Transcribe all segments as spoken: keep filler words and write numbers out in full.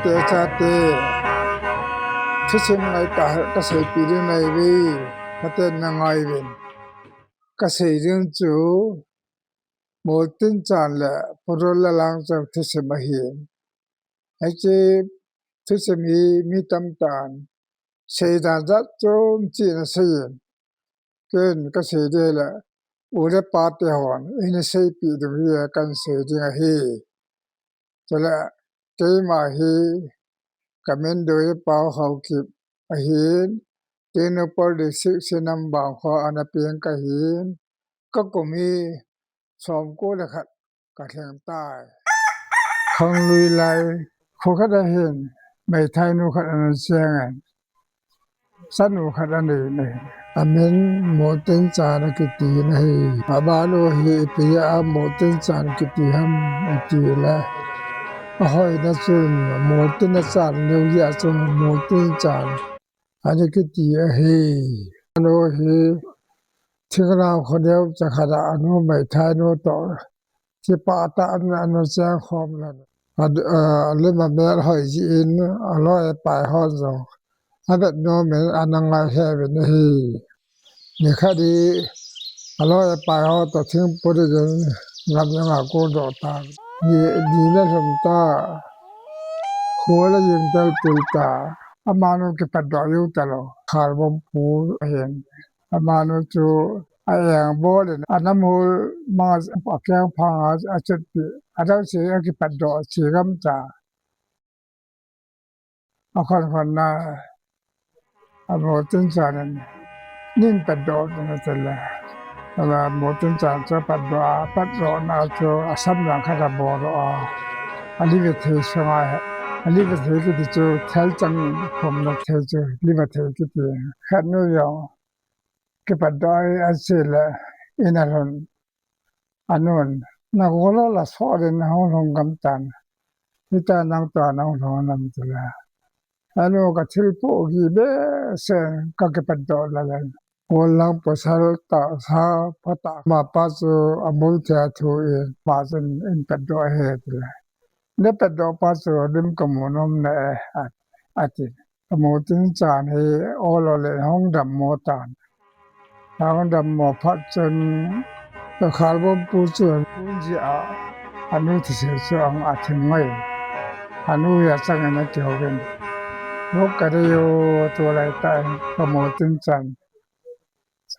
Chate, thusim ngai tah kaseipi ding ahive, phaten nangai uvin. Kasei ding chu, Moltinchan le Pu Dolla Langcham thusim ahin. Hiche thusim hi mi tamtah in seidan jat chom cheh in asei in. Ken kasei ding le, u le pa te hon eina seipeh diu hi kahin sei ding ahi. Chule keima hi kamin Doipa Haokip ahin, Tengnoupal District, Sinam Bangkho a ana peng kahin, kakum hi somko le khat kalheng tai. Khanglui lai kho khat ahin, meithainu khat ana cheng in, chanu khat anei in ahi. Amin Moltinchan akiti in ahi. Amanu hi ipi a Moltinchan kiti ham itile, ahoina chun Moltin achan lou jeh a chu Moltinchan ana kiti ahi. Anu hi thinglhang kho neocha khat a anu meithainu toh kipah tah in ana cheng khom lhon in, alim amel hoi jeh in aloi apai hon jong avet nom in ana ngai lheh uvin ahi. Nikhat hi aloi apai ho toh thing put ding in gamjang a akondoh tan. Ni, ni na lhum ta, khol ajing taltul ta, amanu kipatdoh jou talou, Khalvompu ahin. Amanu chu a-eng bol in, anamhol mang a akengphang a achutpeh, adalse akipatdoh che gamcha. Akhonkhon na, a Moltinchan in, neipatdoh ding atile, a Moltinchan chu apatdoh a, apatdohna chu asam langkhat abol a, alivethei sunga hi, alivethei kiti chu thelchang khomna thei chu livethei kiti, khatnu jong kipatdoh e ati le, in alhun, anun, nagol la soh ding nahung lhung gam tan, hitia nang toh nahung lhung nam tile, anu, kathil pohgih behseh in kakipatdoh lal in, golhang pasal tahsa phatah, amapa chu amul thei a athu in, ama chun eipatdoh ahi tile, napatdoh pa chu alim kamu nom na e, ati. Ka Moltinchan hi ol ol in ahung dammo tan. Ahung dammo phat chun, ka Khalvompu chu kun jeh a anu thusei chu ahung athim ngai. Anu hi achang in akihouvin, Vo kadei o, tulai tah in ka Moltinchan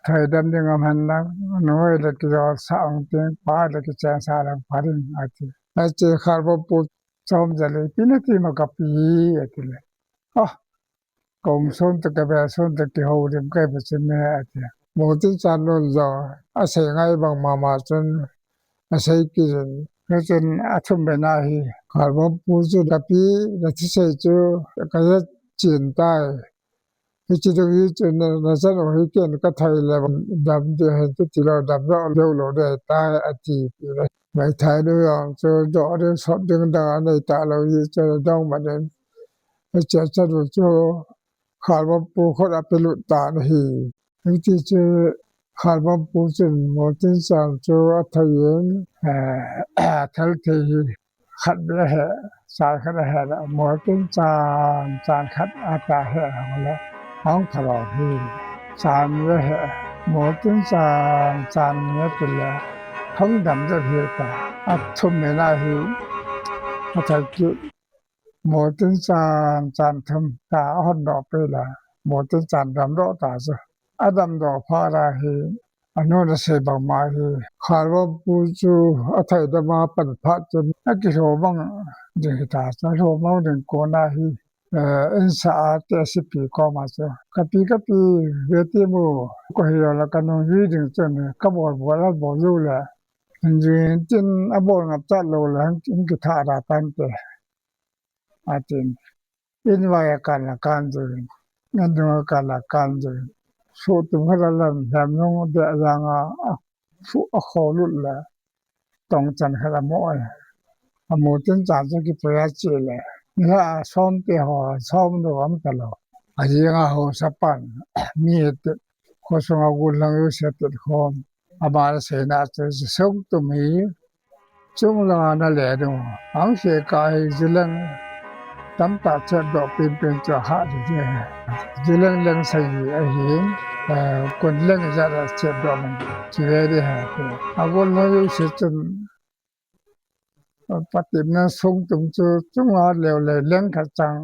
thoi dam ding aum hen lang, nu le kijolsah ung ting, pa le kichensah lang pha ding, ati. Hiche Khalvompu chomja le, ipi nati ma kapi, atile, ah, kaum son toh kavel son toh kihoulim kahi bou chu me, ati. Moltinchan nun jong asei ngai bang mama chun asei kit in. Hichun athum bena hi Khalvompu chu, Kapi, nathusei chu kaja chen tai. Hiche ding hi chu na, nachanu hi ken kathoi le dam ding ahi chuti lou, damdoh lou ding ahitai, ati. Meithainu jong chu doh ding sop ding dang anei talou jeh chun adong man in, hiche achanu chu Khalvompu khut a apelut tan ahi. Hiti chun Khalvompu chun Moltinchan chu athoi in, eh, athal thei hi khat beh ahe, chan khat ahe le, Moltinchan, chan khat ata he hung le, ahung phalou hi, chan ni ahe, Moltinchan, chan ni atile, hung dam jep hita, athum bena hi athal kit, Moltinchan, chan thum ta ahon doh peh le, Moltinchan damdoh ta chu. Adamdoh phat a hi, anun asei bang ma hi, Khalvompu chu athoi dam a apan phat chun, akilhomang ding hita chu, alhomang ding kon a hi, eh, insah a tehsepi koma chu, Kapi, kapi, ve temo, koi hijongle kanungjui ding chun, kabol bol abol jou le, hingjui intin abol ngap chat lou le, hung kithah da tante, atin. Invai a kan la kan jouvin, indung a kan la kan jouvin, sohtum khat a lan lhem nung deh jang a, a, akholut le, tongchan khat amoh e. A Moltinchan chu kipui a ache le, nilhah a somte ho, somlou aum talou. Ajing a haosapan, mi hetep, khosung a golhang jouse hetep khom. Ama naseina chu, Songtum hi chunglang a nale ding u, ahung se kah hi jileng, Tamtah chepdoh penpen chu ahat ding ahi. Juleng leng sagi ahin, eh, kun leng ijat a chepdoh man chu ve ding ahi. Agol lhang jouse chun, eh, patepna songtum chu chunga leu le leng khat chang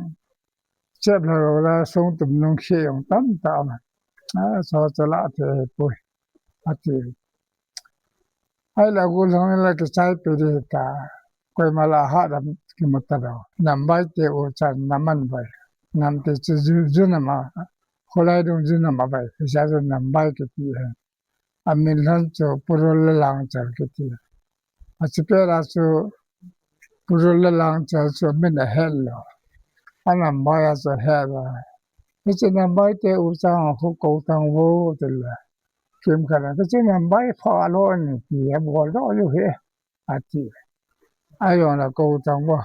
chep lou le songtum nung khe jong tamtah aum. A, so chu la thei poi, ati. Ahile agol lhang la kichai pe ding ta. Koima la hat dam kimu talou. Nambai te u chan naman bai. Nam te chu ju, ju nama. Kholai dung ju nama bai. Hijeh chun Nambai kiti ahi. Amin lhon chu Purul le Langchal kiti. Achi pet a chu Purul le Langchal chu amin ahet lou. A Nambai a chu ahet lou. Hiche Nambai te u chang a khu kou tang vo tile. Kimkhat a, hiche Nambai pha lou ni ti abol lou u hi, ati. Ajong la kou tang vo.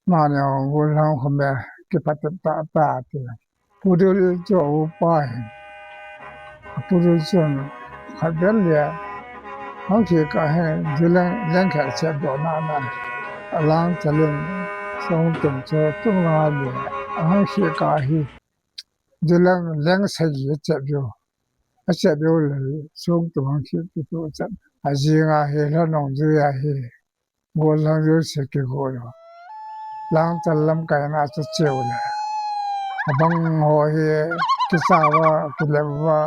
Mani agol lhang khu me kipatep tah tah ati. Purul chu aupa ahi. Purul chun khatvei le hung kikah hi, Juleng leng khat chepdoh na na. Langchal in songtum chu chunga le hung kikah hi. Juleng leng sagi achep jou. Achep jou le songtum hung kikah chu chan. Ajing a hi lhon nung jui a hi. Gollhang jouse kigo lou. Langchal lamkaina chu cheu le. Abang ho hi kicha uva, kilep uva,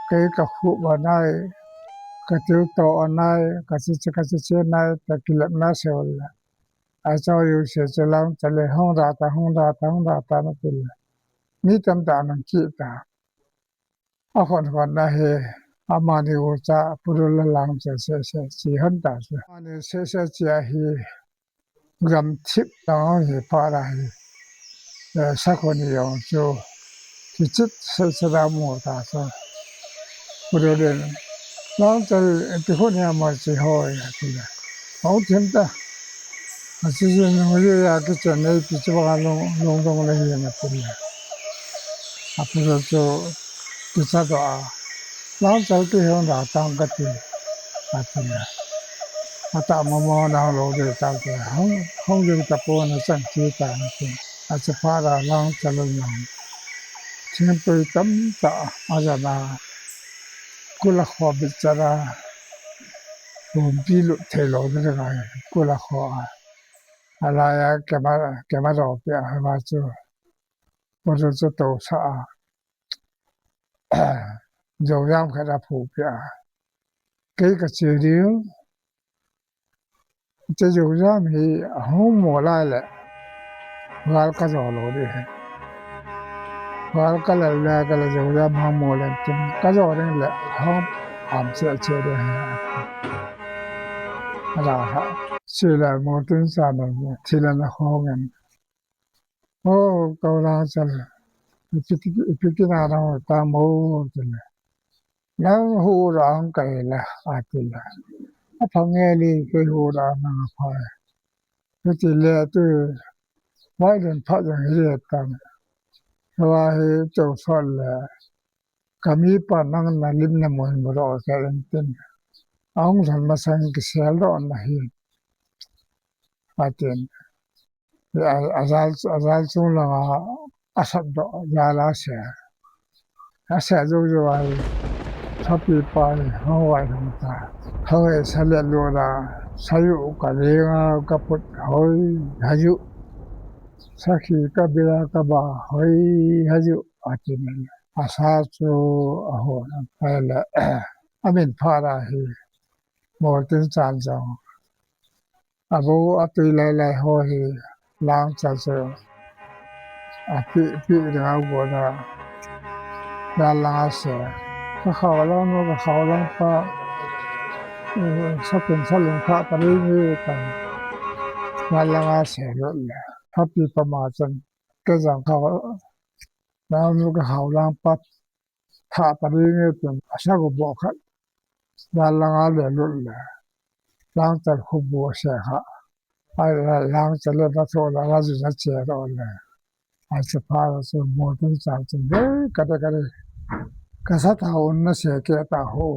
kei kakhup uva nai, katilto uva nai, kachiche, kachiche nai, ta kilepna seu le. Achaw jouse chu Langchal le hung da ta, hung da ta, hung da ta na ti le. Mi tamtah ana kit ta. Akhon khon na hi, amani ucha Purul le Langchal sese chi hon ta chu. Amani sese chi a hi gamthip dang hi phat a hi. Eh, sakho ni jong chu kichit sese da mu ta chu. Purul in, Langchal ti khun hi ama chi hoi, ati le. Hung thim ta. Achi jin hung jui a kichen nei pi chu bang a lung, lungdong le hi na pu le. A Purul chu kicha doh a. Langchal kihong da tang kati. Ati le. Atah mama nang lou de ta ke. Hung, hung jui ta pon achan kit ta na ti. Achi phat a Langchal in jong thingpui tamtah ajan a. Kula kho bit chan a. Pumpi lut thei lou ding ahi, kula kho a. Alai a kema, kema ro pia, ama chu. Purul chu tousah a. Joujam khat aphu pia. Kei kache ding. Hiche joujam hi ahung mo lai le. Gal kajo lou ding ahi. Gal kalal le, kala joujam hung mo le tin, kajo ding le, hung am che che ding ahi. Ala ha. Sila mo tun sa na mo, thila na khong en. O, Kau Langchal. Ipi, ipi kina na ho ta mo, tin le. Nang hu ra ang kai la, ati le. Apha nge li kei hu ra nang apha. Kati le tu, vai lun pha jong hi le tan. Tua hi chou sot le. Kami pa nang na lim na mun bro sa in tin. Aung san masang kisel ro na hi. Atin. A, ajal, ajal chung langa asat doh jal a se. Ase jou jou a hi. Sapi pa hi, hung vai hung ta. Hung e sa le lo la. Sayu ka lenga ka put hoi, hayu. Sakhi ka bila ka ba hoi, hayu. Atin. Asa chu ahon. Ahile. Amin phat a hi. Moltin chan jong. Abou atui lai lai ho hi Langchal chu api, pi ding a go na. Dal lang a se. Ka khao lang nu, ka khao lang pa. Eh, sa kin sa lung kha ka ri ni ta. Dal lang a se lo le. Papi pa ma chan. Ka jang khao. Lang nu ka khao lang pa. Tha ta ding e tin, asa go bo khat. Dal lang a le lut le. Langchal khu bu se kha. Ai la Langchal le na tho la la ju na che ro le. Ai se pha la se mo tin cha chu de ka de ka de. Ka sa ta un na se ke ta ho.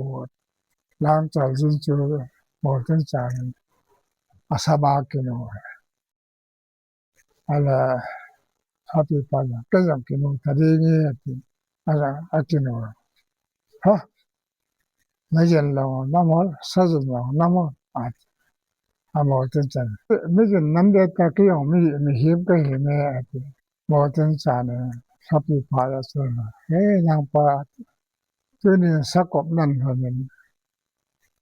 Langchal jin chu mo tin cha. Asa ba ki no. Ala, happy pa la, kei jong kinu ta ding e, ati. Ala, akinu. Ha? Meijin long nam ham, sajin long nam ham, ati. Amo tin chan. Meijin nam de ta kei jong mi, mihem kahi me, ati. Mo tin chan, happy pa la chu. He, nang pa, ati. Tunin sakop nan lhonin.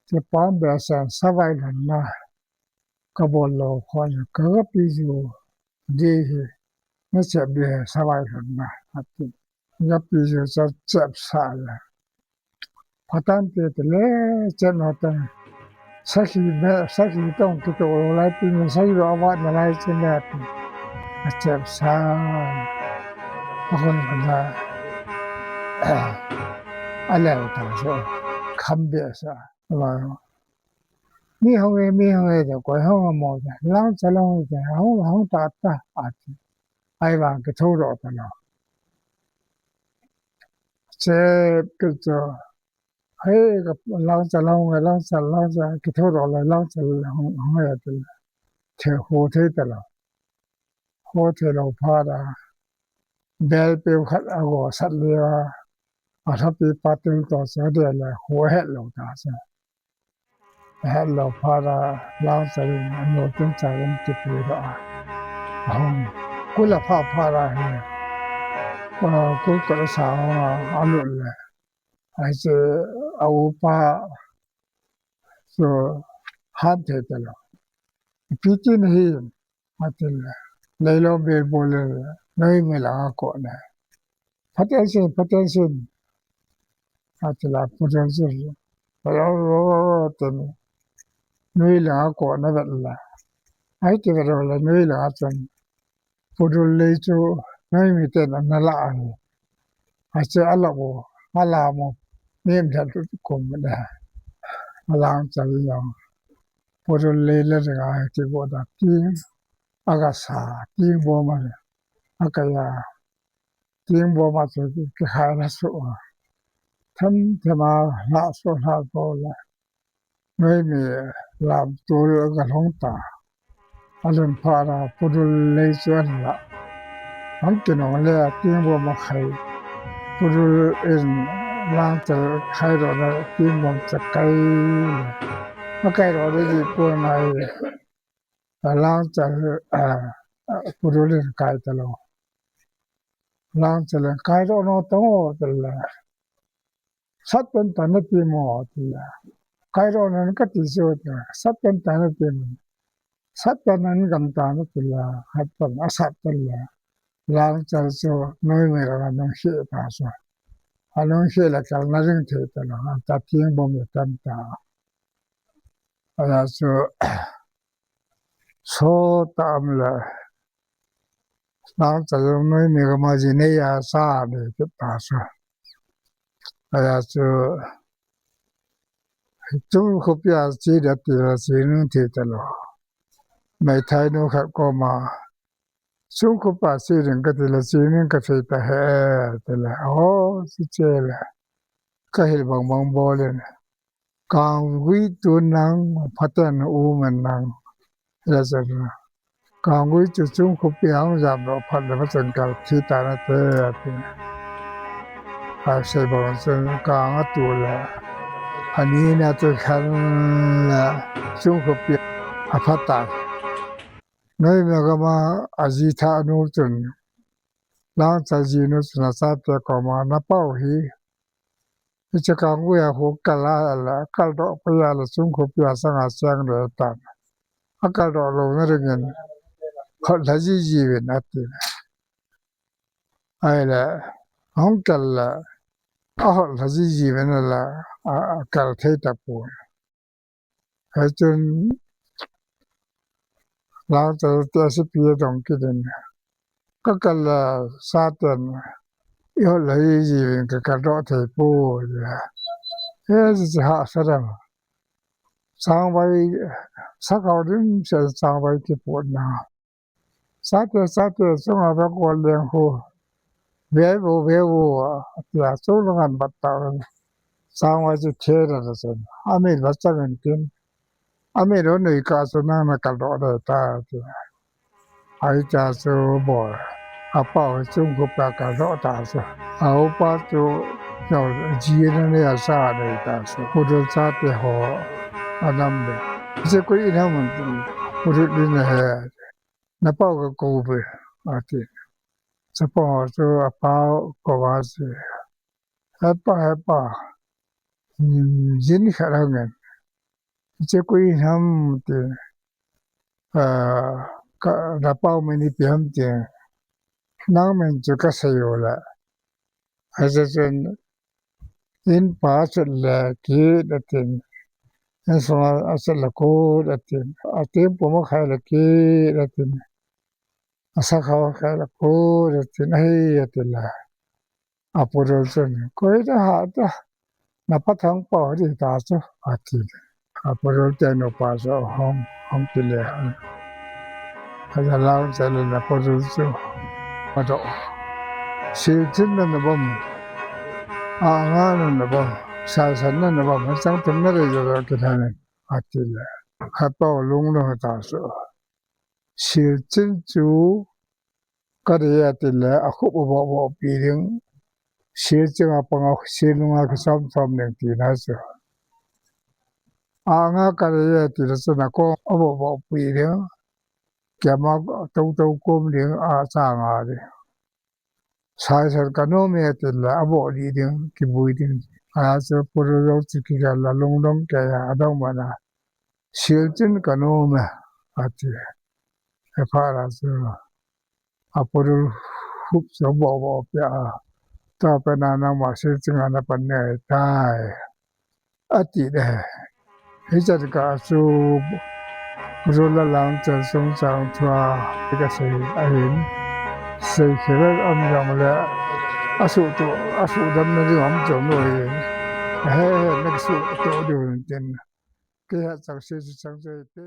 Kipa behseh in savai lhonna kabol lou khon, kapi ju ding hi, nachep ding hi savai lhonna, ati. Kapi ju chu chep sa le. Phatah in te tile, chep nau tah. Sakhi be, sakhi tong kitoh lou lai tin, sakhi lou avat nalai tin le, ati. Achep sa. Ahon na. Alel ta so. Kham behseh. Ama, mi hung e, mi hung e, tia koi hung amo tia, Langcha long tia, hung, hung ta ta, ati. Ahivang kitho doh ta lou. Chep kit chu, he, ka Langcha long e, Langcha, Langcha, kitho doh lou, Langcha hung, hung e, ati. Thei, ho thei ta lou. Ho thei lou phat a, bel peu khat ago sat le a, alhapi pa tel to chu de le ho het lou ta chu. Het lou phat a, Langcha in anu tin cha in kipe doh a. Ahung. Kul apha phat a hi. A, kul kol sa hung a, alut le. Ahi chu, a upa chu hat thei ta lou. Ipi ti nahi, ati le. Leilou bel bol le, noimi langa kon e. Phaten sin, phaten sin. Ati le, phaten sin. Ro, ro, ro, ro, tin. Noi langa kon a vet le. Ahi ti vet le, noi langa chun. Pudul lei chu noimi ten ana la ahi. Ache ala u, ala mo, nem tha tu kum na. Alangcha long. Pudul lei la ringa kigo da ting, aga sa, ting bom a, aga ya, ting bom a chu kikhai la su a. Them them a la su la go la. Noimi lam tul aga long ta. Alun phat a pudul lei chu ana la. Hung kinung le ting bom akhai. Pudul in Langcha khai doh na ting bom chu akai le. Akai doh le ji pon nai. Langcha, a, a, pudul in kai ta lou. Langcha in kai doh nau tang o, ati le. Sat pen tan nati mo, ati le. Kai doh nan kati chu, ati le. Sat pen tan nati mo. Sat pen nan gam tan, ati le. Hat pen, asat pen le. Langcha chu noimi langa anung hi ta chu. Anung hi le kal na ring thei ta lou. Ata ting bom le tan ta. Ahi chu, so ta am le. Langcha jong noimi gam a ji nei a sa be kit ta chu. Ahi chu, chung khopi a che ding ati le che nung thei ta lou. Meithai nu khat koma, chung khopi a che ding kati le che nung ka thei ta he, ati le. O, che che le. Ka hil bang bang bol in. Kanggui tu nang, phaten u man nang. Hila chan. Kanggui chu chung khopi a hung jam doh phat le phaten kal thi ta nate, ati. Asei bang chun kang atu le. Ani na tu khan le chung khopi a phat ta. Noimi gam a aji tha anu chun. Langcha jinu chun achate koma, na pau hi. Hiche kanggui a khu kal a la, kal doh pai a la chung khopi a sang a cheng le tan. Akal doh lou na ring in. Hot lha ji ji uvin ati. Ahile, ahung kal le, ahot lha ji ji uvin le, a, akal thei ta poi. Hichun, Langcha te sipi adong kit in. Ka kal le, saten, ihot lha ji ji uvin ka kal doh thei poi. He, hiche hahsa dang. Changvai, sakhao dimset changvai kipot na. Sate, sate, chunga va kol leng khu. Ve vo, ve vo, tia chung lang an bat ta. Changvai chu the ra ra chun. Amit va chang in tin. Amit lo nei ka chu nang na kal doh dei ta, tia. Ahi ta chu bol. Apa ho chung khu pa ka lo ta chu. A upa chu no ji na ne a sa ne ta chu. Pudul sa te ho anam le. Je koi na mun pudul ni na he. Na pa ka ko be. Ati. Chapa ho chu apa ko ba si. Hepa, hepa. Jin khat hang ngen. Che kui ham ti. Na pau meni pi ham ti. Nang men chu ka sei u la. Aja chun in pa chut le kit atin. In sunga a chut le kut atin. A tempo ma khai le kit atin. A sakha khai le kut atin. Ahi atin la. A pudul chun, koi da ha da, na pa thang pa di ta chu, ati. A pudul te no pa chu hong, hong ti le hong. A da lang che le na pudul chu. A do. Sil chin na na bom. A nga na na bom. Sa san na na bom. Chang tum na re jo ki tha ne. Ati le. Ha pa lung no ta chu. Sil chin chu ka ri ati le a khup a bo bo pi ding. Sil chin a pang a sil nung a ki som som ding ti na chu. A nga ka ri ati le chu na ko a bo bo pi ding. Kia ma to to kom ding a cha nga ding. Sai san ka nom e ti le a bo di ding ki bui ding. A chu puru lo chu ki ga la lung dong ke a dong ma na. Sil chin ka nom e, ati. E pha la chu. A pudul hup chu bo bo pia a. Ta pe na nang ma sil chin a na pan ne tai. Ati de. Hi chan ka chu pudul la lang chan sung chang thua. Ka sei a hin. Sei khel am jong le. A su tu, a su dam na ding am jong no hin. He, he, na su tu ding tin. Ke ha chang sei chu chang sei te.